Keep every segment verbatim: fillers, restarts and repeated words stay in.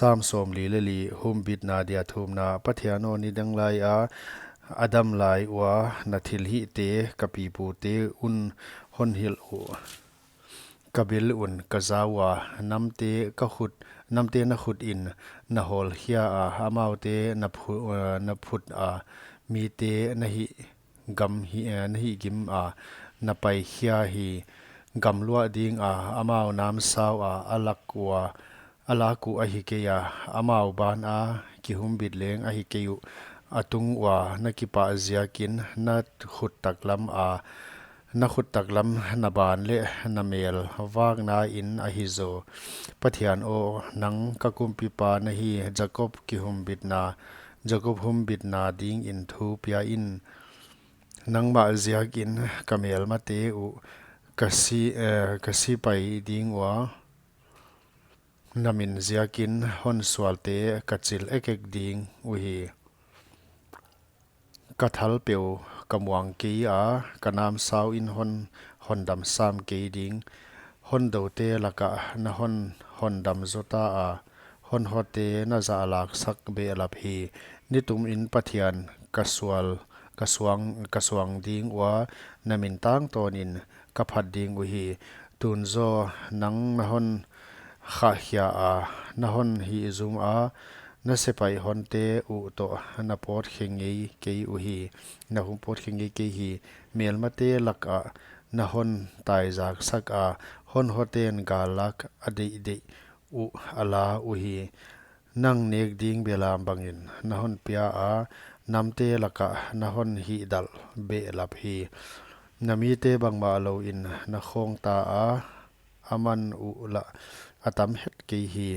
Sam sawmli leh li. Humbitna dia thumna. Pathian aw, nidang lai a, a dam lai ua na thilhihte ka pipute un hon hilh uh. Ka bil un ka za ua, namte ka khut, namte na khut in na hawlkhia a, amaute na phu-, eh, na phut a, mite na hih gam hi, eh, na hih gim a, na paikhia hi. Gam luah ding a, amau namsau a, a lak ua, a lak uh ahi kei a, amau ban a kihumbit leng ahi kei uh. A tung ua na kipah ziakin na khut taklam a, na khut taklam na ban leh na mel vakna in ahi zaw. Pathian aw, nang ka kumpipa na hi, Jakob kihumbitna, Jakob humbitna dingin thu pia in. Nangmah ziakin ka melmate uh ka si, eh, ka si pai ding ua, na min ziakin hon sualte ka chil ekek ding uhi. Ka thal peuh ka muang kei a, ka namsau in hon, hondam sam kei ding. Hondoute laka na hon, hondam zota a, honhote na zahlaksak behlap hi. Nitum in Pathian ka sual, ka suang, ka suang ding ua, na min tangtawn in ka phat ding uhi. Tun zaw nang na hon khahkhia a, na hon hihzum a, na sepaih honte uh toh na pawtkhe ngei kei uhi, na hon pawtkhe ngei kei hi. Melmate laka na hon taizaksak a, honhoten gal lak a deihdeih uh a la uhi. Nang nek ding belam bangin na hon pia a, namte laka na hon hihdalh behlap hi. Na mite bangmah lou in na khawng ta a, a man uh lah a tam het kei hi.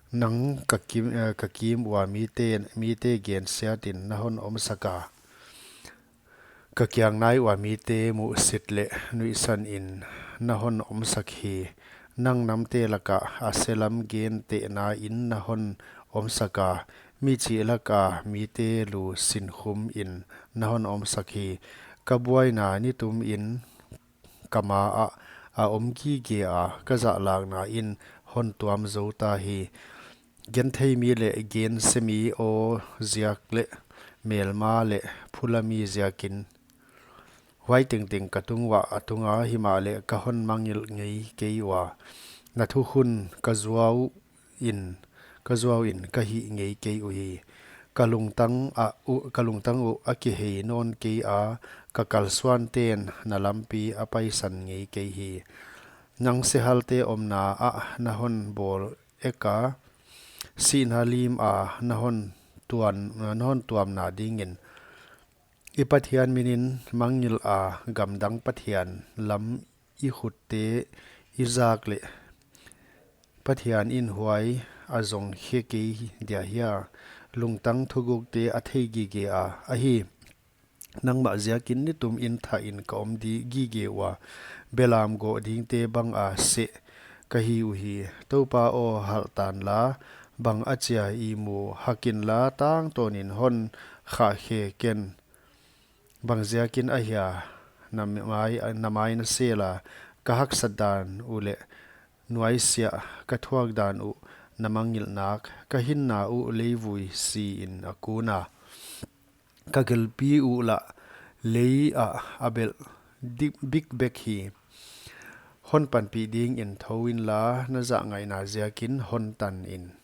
Nang ka kim, eh, ka kim ua mite, mite gensiat in na hon omsak a, ka kiang nai ua mite muhsit leh nuihsan in na hon omsak hi. Nang namte laka a selam gentehna in na hon omsak a, mi chih laka mite lu sinkhum in na hon omsak hi. Ka buaina nitum in ka ma ah a om gige a, ka zahlakna in hon tuam zo ta hi. Genthei mi leh gense mi aw ziak leh melma leh phula mi ziakin, huai tengteng ka tung uah a tung a, himahleh ka hon mangngilh ngei kei ua. Na thukhun ka zuau in, ka zuau in ka hih ngei kei uhi. Ka lungtang ah uh, ka lungtang uh a kihei nawn kei a, ka kalsuanten na lampi a paisan ngei kei hi. Nang sehalte omna ah na hon bawl ek a, sihna lim a na hon tuan, na hon tuamna dingin. I Pathian minin mangngilh a, gamdang pathian lam i khutte i zak leh Pathian in huai a zong khe kei dia hia? Lungtang thugukte a thei gige a, ahi, nangmah ziakin nitum in thah in ka om di gige ua, belam goh dingte bang a seh ka hi uhi. Toupa aw, halh tan la, bang a chia i mu, hak in la, tangtawn in hon khahkhe ken. Bang ziakin ahia na mai, na mai na sel a, ka haksat dan uh leh nuaisiah ka thuak dan uh na mangngilh nak, ka hinna uh leivui si in a kun a, ka gilpi uh lah lei ah a belh dik bikbek hi. Hon panpih dingin thou inla, na zahngaihna ziakin hon tan in.